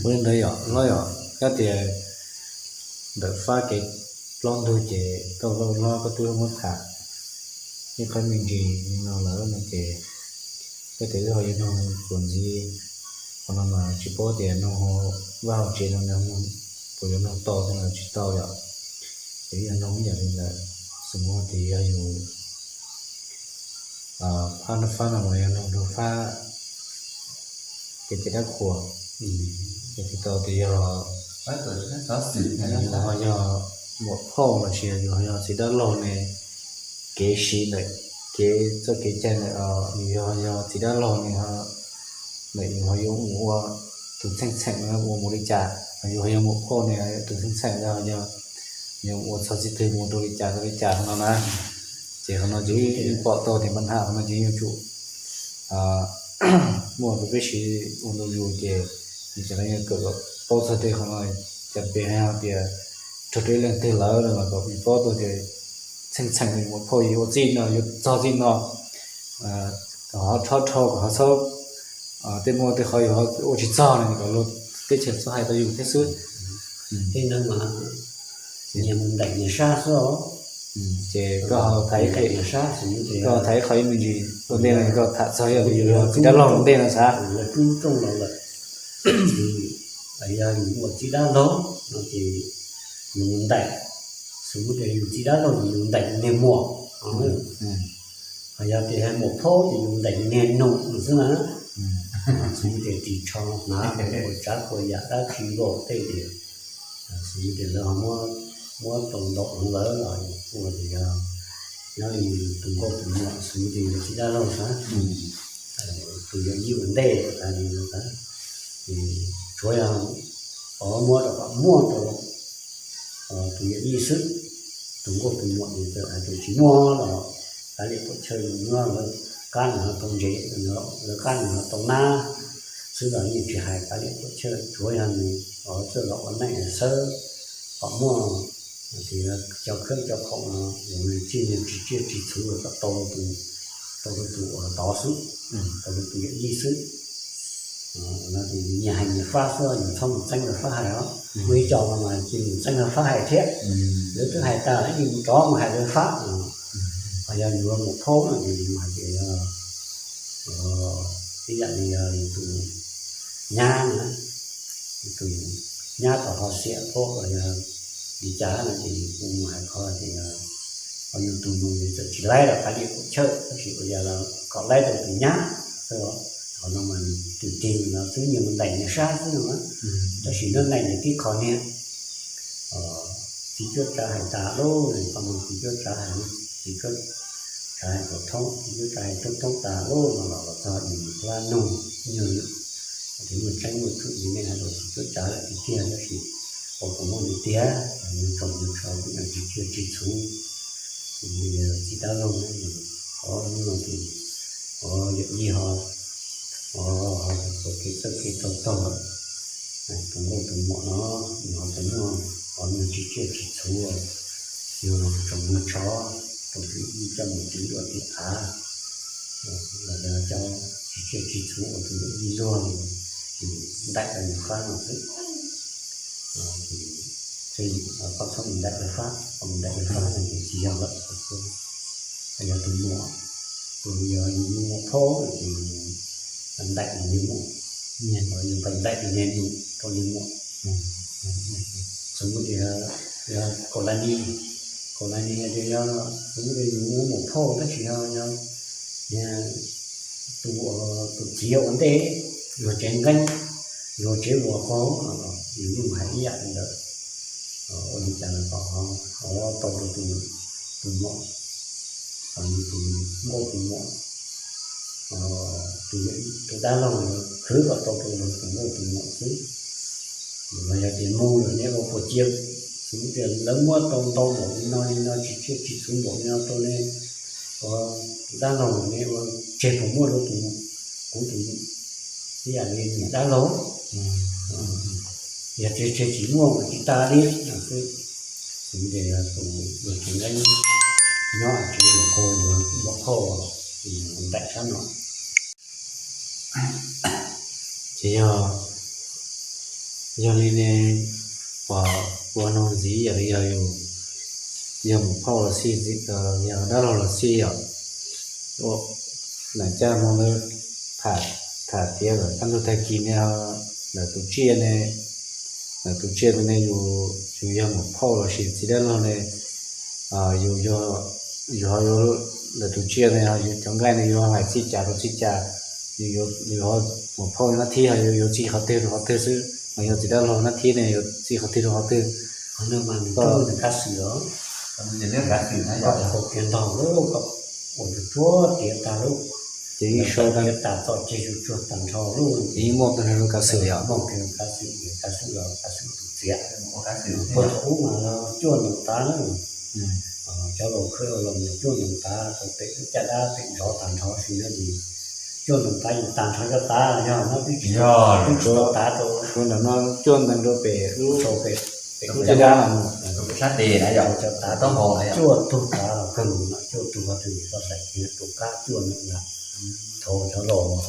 Ua li ntawd yom hlob yom, kab tias ntawm fab kev plaub ntug ces koj hlob koj twb muab tham ib qhov me ntsis li no lawm no ces kab tias wb ho yuav nug txuas ntxiv. Qhov no mas tsis paub tias nug vaj hauv tsev no nws puas yuav nug tau thiab los tsis tau yom. Ces wb yuav nug ib yam li ntawd, xws li tias yog yus fab no, fab no mas yog nug rau fab kev cai dab qhuas, ces tsis tau tias yog ho yog muam phauj los sis yog yus ho yog txiv dab laug ne, kev siv ntawm kev txoj kev cai ntawm yus yog ho yog txiv dab laug ne, ntawm yus ho yuav mus ua tus txheej txheem no ua mus li cas, yus ho yog muam phauj ne, tus txheej txheem no ho yog yuav mus ua txog txij twg mus rau li cas rau li cas no na. Ces qhov no ces yeej pom tau tias npaj ntham qhov no ces yuav tsum muaj rau peb siv ua ntu zus ces nws tseem yuav kawm kom paub txog tej qhov no. Cas pes hais tias raug rau ib leej twg lawm no los kom paub tau tias txheej txheem muam phauj yuav ua txij no yuav txog txij no, kom ho rho rho kom ho txhob tej muaj tej qhov yus ua tsis txog no kom luag teb chaws txhob hais tau yus thiab xwb. Tej no mas nyias mus ntaim nyias sab xwb os. Ces koj ho tham ib qho, koj ho tham ib qho ib me ntsis ua ntej no koj tham txog yog yus yog txiv dab laug ua ntej no xav. Lawv rub rooj los lawm, yog yus ua txiv dab laug no ces yus mus ntaim, xws li tias yus txiv dab laug yus mus ntaim niag muam, ho yog tias muam phauj ces yus mus ntaim niag nus xwb na. Xws li tias ris tsho hnav ua tsav ua yam dab tsi nkaus tej ces xws li tias lawv ho muab tau ntau hmoov lawm los ua tias yog nyob li tus nkauj tus muam xws li tias yus txiv dab laug xwb, tus yawm yij ua ntej tas li no, tsuav yog muab rau kom muaj rau tus yawm yij xwb. Tus nkauj tus muam ces txawm hais tias tsis muaj los kav liam puam chawj, nws muab lawv qab nws ho tau ntsev, lawv qab nws ho tau nab xwb los yeej tsis hais kav liam puam chawj, tsuav yog nws txawj los ua neej xwb kom muaj tias cov khawb cov khaum no, nws tsiaj nws tsis tsiaj tsis txhuv kom tau rau tus uas tod xwb, tau rau tus yawm yij xwb. No ces nyias hais nyias fab xwb, yus txhob mus txeeb lawv fab hais os. Muaj ib co no mas cia mus txeeb lawv fab hais thiab. Lawv twb hais tas lawv mus rov mus hais lawv fab no. Ho yog yus muam phauj no ces yus hais tias yog ib yam li yog tus nyab na, tus nyab tau ho xiam phauj los yog li cas no ces yus kuj mus hais qhov tias yog yus tus nus txawm tsis laib los kav liam puam chawj, tab sis uas yog los kom laib rau tus nyab xwb. Qhov no mas tus tig no xwb, nyias mus ntaim nyias sab xwb no. Tab sis nyob ntaim nws tib qho niag txiv cuab tsav hais tas lauj, qhov no txiv cuab tsav hais, txiv cuab tsav hais tau thoob, txiv cuab tsav hais thoob thoob tas lauj no los los txog yus hlab nug nyuag lwm, tias muaj tseeb muaj tsum li nej hais los txiv cuab tsav lawm tiag tiag, tab sis ua puas muaj li tiag, nws tsoom nws tsho kuj tsis tsiaj tsis txhuv, txiv dab laug, qhov hnub no ces qhov yawm yij ho, qhov ho txoj kev txawj kev tau taug lawm, tus nkauj tus muam no, nws ho puas muaj qhov nyuag tsis tsiaj tsis txhuv, yog tsoom nyuag tsho, rau tus yij coj mus tiv luaj tiv av, los yog cov tsis tsiaj tsis txhuv uas tus yawm yij luag, ces ntaim rau yus fab no xwb. Ces koj txhob mus ntaim lawv fab, koj mus ntaim lawv fab no ces tsis yog lawm. Yog tus muam, tus yog yus muam phauj ces ntaim yus niag muam, yus ntaim yus niag nus rau niag muam. Xws li tias yog kaus las nis, kaus las nis tias yog xws li tias yus muam phauj tab sis yog, yog tus, tus txiv ua ntej, luag tsev nqeeb, luag tsev ua qaug, yus yeej hais ib yam li ntawd. Ua li cas los kom ho tau rau tus muam, tus nkauj tus muam, tus dab laug, khwv kom tau rau tus nkauj tus muam xwb. Los yog tias mus lawm ne ua puas cia, xws li tias lawv muab tau ntau npaum li no li no tsis tsiaj tsis txhuv npaum li no rau ne, ua dab laug ne ua tseg puas muaj rau tus, kuv tus, ib yam li niam dab laug, yog tias tseg tsis muaj mas tsis tas li no xwb. Xws li tias yog tus luag tsev nqeeb nyob tsev ua qaug, yuav muam phauj ntaim sab no. Ces yog Yog li ne, pom ua noog ntxiv yam li yog yus yog mus phauj los xij, yog dab laug los xij yom. Lam caj hmo ntawd tham, tham tias lawm kaj ntug tag kis ne, lawv tus tsiaj ne, lawv tus tsiaj tus ne yus, yus yog mus phauj los sis txiv dab laug ne, yus, yus ho yuav lawv tus tsiaj ne, yus cov nqaij ne yus ho hais txij cas rau txij cas, yus ho mus phauj nab thib ho yus yuav txij qhov twg rau qhov twg xwb, mas yog txiv dab laug nab thib ne yuav txij qhov twg rau qhov twg. Qhov no mas nws tub nws kav xwm os. Koj tau kiag ntog lub, uas yus tsuag tiav tag lub, ces yeej sau tiav tas txom ceg yus tsuag tag nrho lub, ces yeej muaj kiag lub kav xwm yom, muaj kiag kav xwm, kav xwm los kav xwm tus txiav. Puag thaum ub mas cuaj ntoos tav na, cov laus khwv los mus cuaj ntoos tav rau pem lub caj dab pem nrov tag nrho si na, cuaj ntoos tav yus tag nrho cov tav yog no twb tsis, twb tsis tau tav rau, suav ntawm no cuaj ntoos rau pem lub, rau pem, pem lub caj dab, sab tes na yom, cov tav, cuaj tug tav los kawg nkaus no, cuaj tug qhov twg tau hlais kiag rau kab cuaj ntoos na. Thaum cov laus,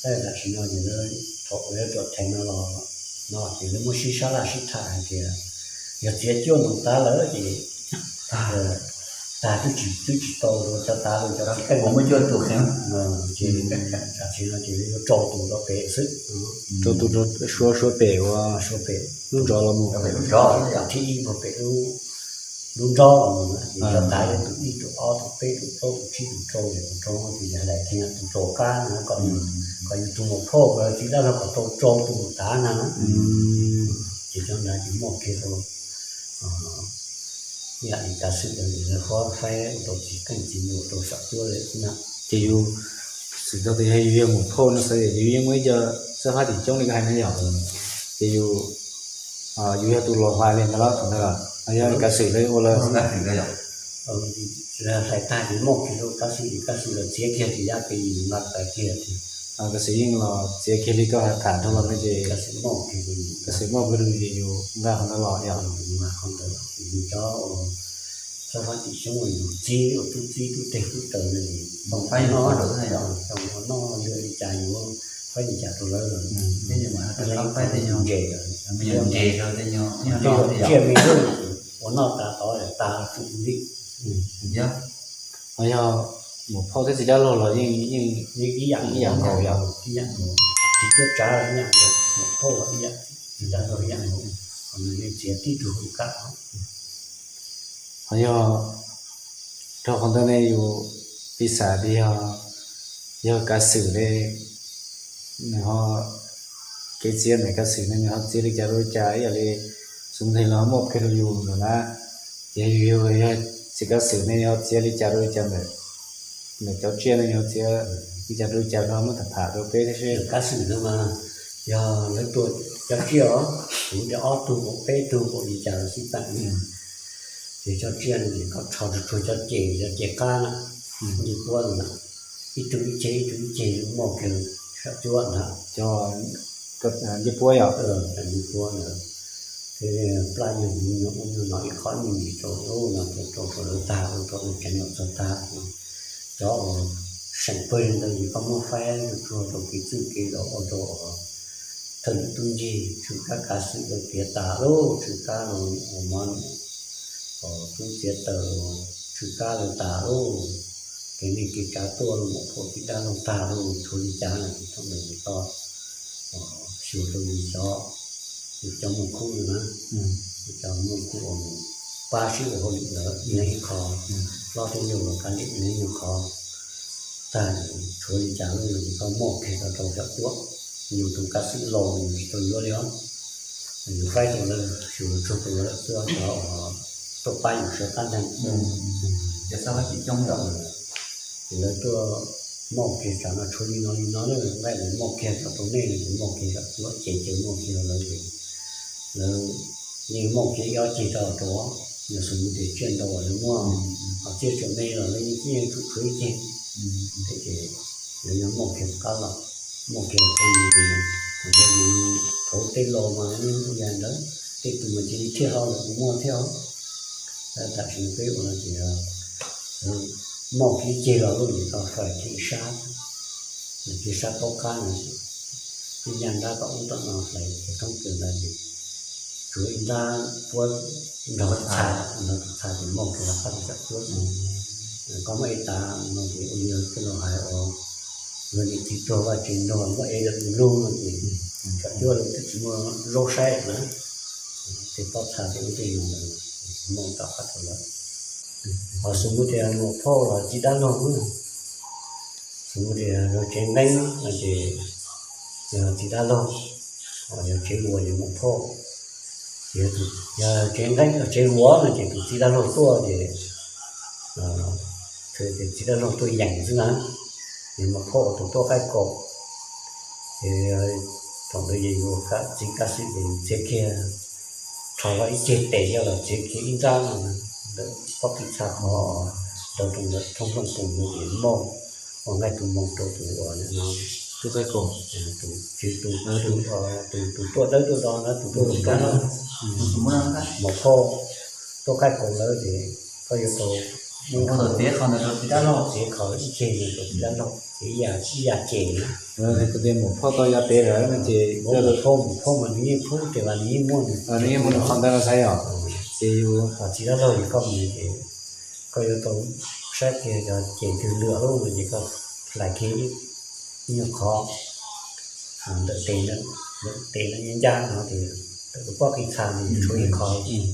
tab tam sim no ces lawv, thaum lawv tuam theej no los, no ces lawv muab sib sab laj sib tham hais tias yog txiav cuaj ntoos tav lawm ces tag, twb tsis, twb tsis tau rau cov tav rau cov txiv qeej, muab cuaj tus qeej, ces tam sim no ces lawv yuav rau tus rau pem xwb, rau tus rau suav, suav pem uas, suav pem lub nrov los mus, thib ib puag pem lub, lub nrov los mus na, ces cov tav yog tus ib tus ob tus peb tus plaub tus tsib tus rau, ces tus rau ces yog hlais kiag tus rau qab na, kom, kom yus tus mus phauj los txiv dab laug kom tau rau tus mus tav na. Ces cov ntawd ces muaj kiag rau, yam li kav xwm ntawd ces lawv ho faib ua rau txiv qeej txiv nyuam rau saum cuab li na. Ces yus xwm txog tias yog yus yog mus phauj no xwb ces yus yeej muaj ib co xab fab tim coob li koj hais na yom. Ces yus, yus yog tus laus hais li ntawd los thaum ntawd los yog kav xwm lawv ua lawv, hlais tag ces muaj kiag rau kav xwm, kav xwm los txiav kiag ces yam pem yus nqa pais kiag ces kav xwm yeej los txiav kiag li koj tham dhau los no ces kav xwm muaj kiag rau yus, kav xwm muaj kiag rau yus ces yus nqa qhov ntawd los yom. Yus nqa qhov ntawd los yus cov xab fab tim xyoob uas yus txib ua tub txib tub teg tub taws no, faib no, noj li cas yus faib li cas rau lawv, faib tej nyuag ntses, ntses rau tej nyuag tsiaj me lub ua noj tas tod tas tsuj li. Ho yog mus phauj thiab txiv dab laug los yeej, yeej ib yam nkaus yom, ib yam nkaus, txiv tuab tsav ib yam nkaus, mus phauj los ib yam, txiv dab laug ib yam nkaus, ho nws yeej txiav tib tug hauj kab. Ho yog rau qhov ntawd ne yus piv xam tias yog, yog kav xwm ne, nws ho kev txiav ntawm kav xwm ne nws ho txiav li cas rau li cas ib yam li xub ntiag los muaj qhia rau yus lawm na. Ces yus yog txiv kav xwm ne yus ho txiav li cas rau li cas ntawm, ntawm cov tsiaj ne yus ho txiav li cas rau li cas koj muab tham tham rau peb thiab seb. Kav xwm no mas yog lawv tua cov tsiaj os, kuv cov ob tug peb tug li cas los xij peem li. Ces cov tsiaj no ces koj rho tsuag tsuag cov ceg, cov ceg qab na, ncej puab na, ib tug ib ceg ib tug ib ceg muaj kiag sab cuab ntag. Ncej puab yom, ncej puab ntawd. Ces plab nyuag nyuag ub nyuag no ib qho nyuag ntsis rau ub no rau rau lawv tag, ua rau lawv tseev los txog tag. Cov uas seem pawg li ntawd ces koj muab faib tsuag tsuag rau kev txwj kev los ua rau thawj tub ncig tshwj kab kav xwm lawv tiav tas lauj, tshwj kab los ua mov, tub txiav taws los tshwj kab lawv tas lauj. Kev neej kev tsav tuaj los mus phauj txiv dab laug tag lauj, tshuav li cas no ces thaum ntawd tau xyuas rau yus cov, yus cov muaj khub no na, yus cov muaj khub uas pab sib ua hauj lwm ntawd ib leeg ib qho, hlob thiab yawg los kav liam ib leeg ib qho, tag tshuav li cas lub no ces koj muab kiag rau rau saum cuab. Yus tus kav xwm laus yus tsis tau yuav li os. Yus faib rau lawv, yus tsuag rau lawv xwb, cov tuaj pab yus sawv qab ntseeg. Ces lawv tuaj muab kiag tsam no tshuav li no li no, nqaij lawv muab kiag rau rau nej, muab kiag saum cuab, ces ces muab kiag rau lawv ces lawv yeej muab kiag ib ob ceg rau rau, yog xws li tias tsiaj ntau lawv muab, ho tsiaj tseem me los lawv yeej tsum tshuav ib ceg. Ces lawv yuav muab kiag qab los, muab kiag rau yus, yus thaum ub tej laus mas yeej ua li ntawd, tej tus mas cia li thiaj hau los kuj muaj thiab os. Tab tam sim no peb ua no ces muab kiag ib ceg los lawm ces tau faib kiag ib sab, kiag sab paub qab no ces Ib nyuag nrab tom ub tom no hlais cov thoob plaws ntawd ces tsuav ib nrab puab nrog txha, nrog txha ces moj rau qab txha cuab. Koj muab ev tas no ces ua li tej laus hais os, luag niam txiv tuag vaj tse nrog muab ev lawm lug no ces txha cuab lawm twb tsis muaj zaub saib na. Tej pob txha tej ub tej no lawm, moj tom qab txha lawm. Ho xws li tias muam phauj los txiv dab laug, xws li tias yog tsev nqeeb no ces yog txiv dab laug, ho yog tsev vuas ces muam phauj. Yog tsev nqeeb yog tsev vuas no ces tus txiv dab laug tuaj ces, ces txiv dab laug tuaj yeem xwb na, ces muam phauj tus tuaj qaij kaum. Ces thaum ntawd ces yus txiv kav xwm ces yus txiav kiag, rho ib ceg tes coj los txiav kiag ib nrab no ntawm pob kws txha qhov rau rau ntawm thoob plooj pus mus ces moj ua nqaij tus moos rau tus uas no, tus qaij kaum, tus, tus, tus tuaj dawb tuaj do na, tus tuaj mus kab no, muam phauj tuaj qaij kaum lawm ces koj yuav tau muab txiav qhov ntawd rau txiv dab laug, txiav qhov ib ceg ntawd rau txiv dab laug, txiav ib yam, ib yam ceg na. Tias muam phauj tau ya pem lawm no ces muam phauj, muam phauj mas nws yeej pub ces mas nws yeej muaj, nws yeej muaj nws qhov ntawd no xaiv os. Ces yus, txiv dab laug yog koj mus ces koj yuav tau saib kiag cov ceg twg lwam lub no ces koj hlais kiag ib nyuag qhov ntawm tes, ntawm tes no ncaj ncaj no ces ntawm tus pob kws txha no tshuav ib qho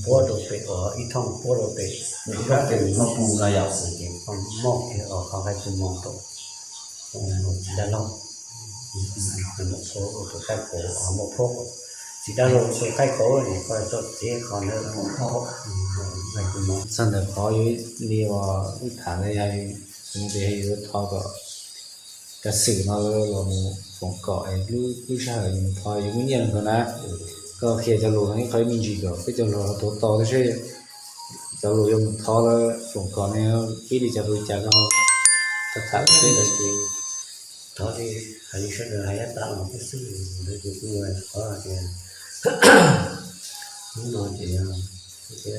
puab rau pem, ib thooj puab rau pem, ib thooj pem no pus no yom, ces koj moj kiag qhov nqaij tus moos rau txiv dab laug. Muam phauj tus qaij kaum, muam phauj, txiv dab laug tus qaij kaum ces koj tau txiav qhov ntawd, muam phauj, nqaij tus moos. Txog ntawm qhov yus li uas wb tham ntawd yog, xws li tias yus yuav thov kom kav xwm no los mus foom kom lub, lub sij hawm yus mus thov yus muaj nyiaj nkaus na. Koj qhia cov lus no ib qho me ntsis kom peb cov laus tuav tau tab sis cov lus yuav mus thov lawv foom kom ne, pib li cas rau li cas koj ho tham peb. Thov li hais li sawv daws hais yav tas los peb xwb, ntawd ces kuj qhov tias hnub no ces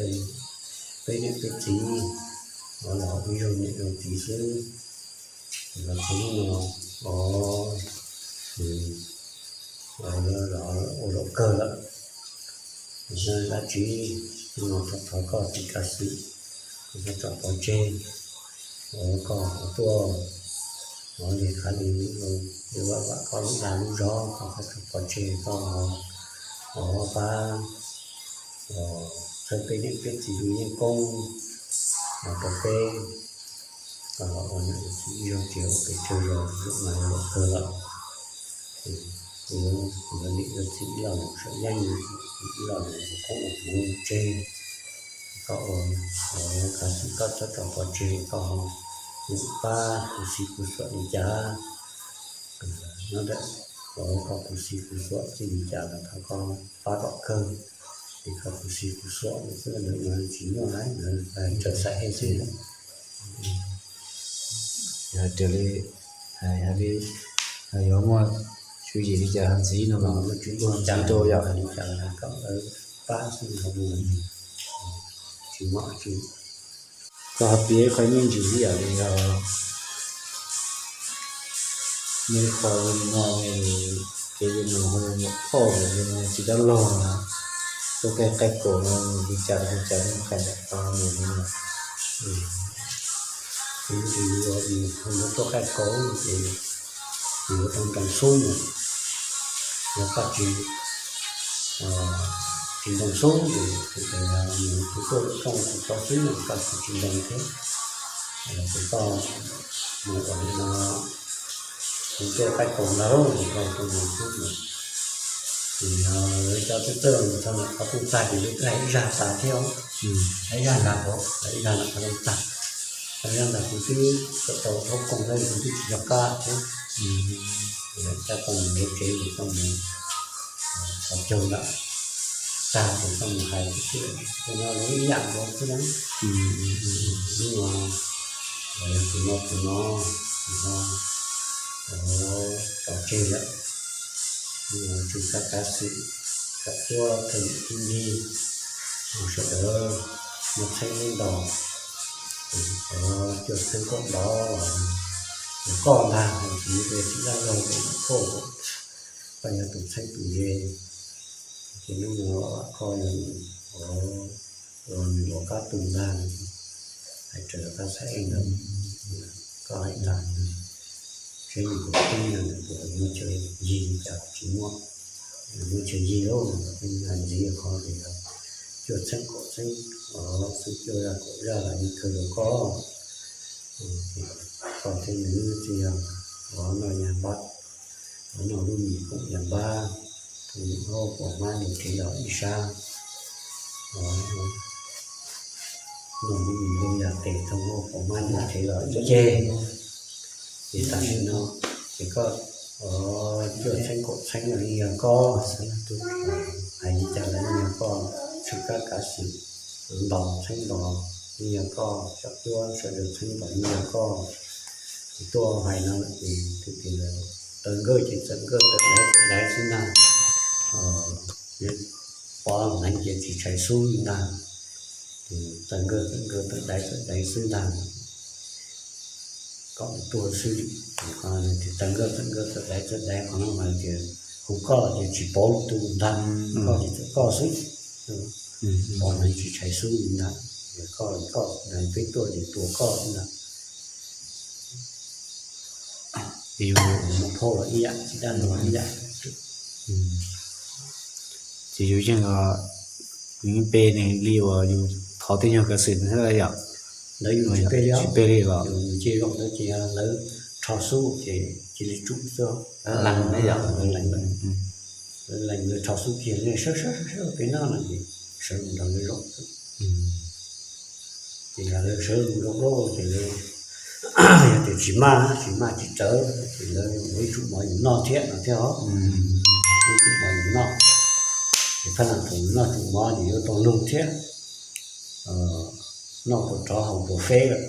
peb niam peb txiv, los ib zaug niam zaug txiv xwb, los txog hnub no, o, los ua zaum kawg lawm. Dab tsi no thov thov koj txiv kav xwm, koj tsom pov tseg, koj tuaj, o, li qhav li, li vaj vam koj lub dag lub zog, koj tsom pov tseg, koj, o, pab txhawb peb niam peb txiv lub yeeb koob rau peb, ua niam ua txiv ib zaug ces ua pem tsawg zaus, zaum no zaum kawg lawm. Kuv yuav niam yuav txiv ib lo lus sam yeej, ib lo lus ua koob ua hmoov tseg, koj ua, kav xwm koj txhob tsom pov tseg, koj ua pab kuv xib kuv xuam li cas, nyob ntawm koj kuv xib kuv xuam txij li cas los thov koj pab kom kawg, es koj kuv xib kuv xuam xwb ntawd mas tsis muaj lawm, raws xav xwb. Yog raws li, yog li, yuav muaj tswv yim li cas ho ntxiv no los ntxiv rau yom. Pab xwb, tsis muaj, tsis, koj ho piav ib qho me ntsis ib yam li nws qhov no, ces yus mus ho yus muam phauj los yus txiv dab laug no, tuaj qaij qaij kaum no nws li cas li cas, nws qhia ntawm qhov nws no. Ces yus, yus tuaj qaij kaum ces yus ua tau ntoos xub mus, yog koj tsis, tsis ntoos xub ces tus tuaj lwm rooj tus tso xwb, koj tsis ntoos thiab, ces koj mus ua li no, tus tuaj qaij kaum ntag lauj, koj tuaj ntoos xub mus. Ces lawv cov twb txawj mus txog ntawm qhov rooj tag ces lawv twb hais ib zaj tas thiab, hais ib zaj ntag, hais ib zaj ntawm qhov rooj tag, hais ib zaj ntawd kuv twb tau thaub koom thiab kuv twb tsis nco qab thiab. Lawv coj koj mus yuav tsev, koj mus qhov caug ntawd tag ces koj mus hais xwb, tus no lawv ib yam nkaus xwb na. Hnub no yog tus no tus no, tus no tso tseg lawm. Hnub no tseg koj kav xwm, kom txhua tus kwv tij sawv daws muaj txheeb muaj ntau, cua txheeb koj ntau, koj ntag, tsis muaj txiv dab laug, koj Koj yog tus txheeb tus ze, ces hnub no koj yog tus, tus uas nws los kab tu ntag, hais raws li koj txhais ntawd, koj hais ntag. Tseeb tiag, kuv tub no nws muaj chaw yig li cas tsis muaj, nws muaj chaw yig lawm, ntxiv qhov tias cuaj txheeb kaum txheeb, xwb cuaj zaj kaum zaj los yeej kawg rau koj. Koj thiab nws twb yog ua noj ya npab, ua noj lub mis koom ya npab, thooj hauv paus hmab nws thev los ib sab, noj lub mis lub ya tes thooj hauv paus hmab nws thev los ib ceg. Ces tam sim no ces koj cuaj txheeb kaum txheeb los yeej yog koj, hais li cas los yeej yog koj, tshwj kab kav xwm ntaus txheeb ntaus yeej yog koj, xyom cuab sawv daws txheeb ntaus yeej yog koj. Ces tuaj hais no lawm ces tus twg tawg nkawj ces txawm nkawj, tawg daiv txawm daiv xwb ntag. Pov hneev ces tsis tshais xub li ntag. Ces tawg nkawj txawm nkawj, tawg daiv txawm daiv xwb ntag. Kom tuaj xwb, tawg nkawj txawm nkawj, tawg daiv txawm daiv, qhov no mas tias hu koj ces tsis paub lwm tus ntag, koj ces txawm koj xwb. Pov hneev tsis tshais xub li ntag. Koj, koj hneev peb tuaj ces tua koj xwb ntag. Ces yus mus phauj los ib yam, tsis dab los ib yam. Ces yus yeej, yus yeej pe nws li uas yus thov tej nyuag kav xwm xwb yom. Lawv yus tsis pe li, tsis pe li los? Yus cia li zoo ntawd ces lawv rho xub ces cia li tsum xwb. Lees na yom? Lawv lees, lawv lees, lawv rho xub kiag, sawv sawv sawv sawv peb noj no ces sawv mus nrog lawv zoo xwb. Ces yog lawv sawv mus zoo lawm ces lawv, yog tias tsis maj, tsis maj tsis tsawv ces lawv muab ib tsum mov yus noj thiab no thiab os. Ib tsum mov yus noj, ces phab nas thaum noj tsum mov ces yuav tau nug thiab, noj puas rov haus puas feb lawm.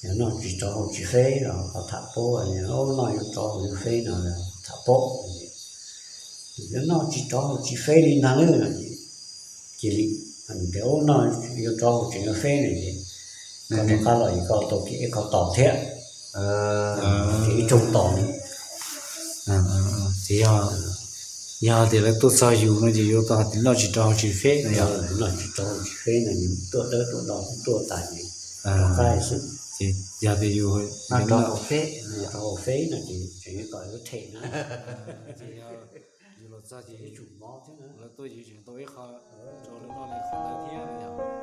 Yog noj tsis rov haus tsis feb los ho tham paub, yog noj yuav rov haus yuav feb no tham paub. Yog noj tsis rov haus tsis feb li ntag na, cia li, tias ub noj yuav rov haus tseem yuav feb no ces koj rov qab los es koj tau kev ib qho tos thiab, kev ib rooj tos na. Ces yog, yog tias lawv tuaj txog yus no ces yuav tau hais tias noj tsis rov haus tsis feb no yog? Noj tsis rov haus tsis feb no ces tuaj dawb tuaj do tuaj tas ces rov qab xwb. Ces yog tias yus noj rov haus feb, rov haus feb no ces tseem kom yuav rhe na. Ces yog yus los txog ces ib tsum mov thiab na, lawv tuaj yus tseem tau ib qho rau lawv noj li qhov ntawd thiab no yog?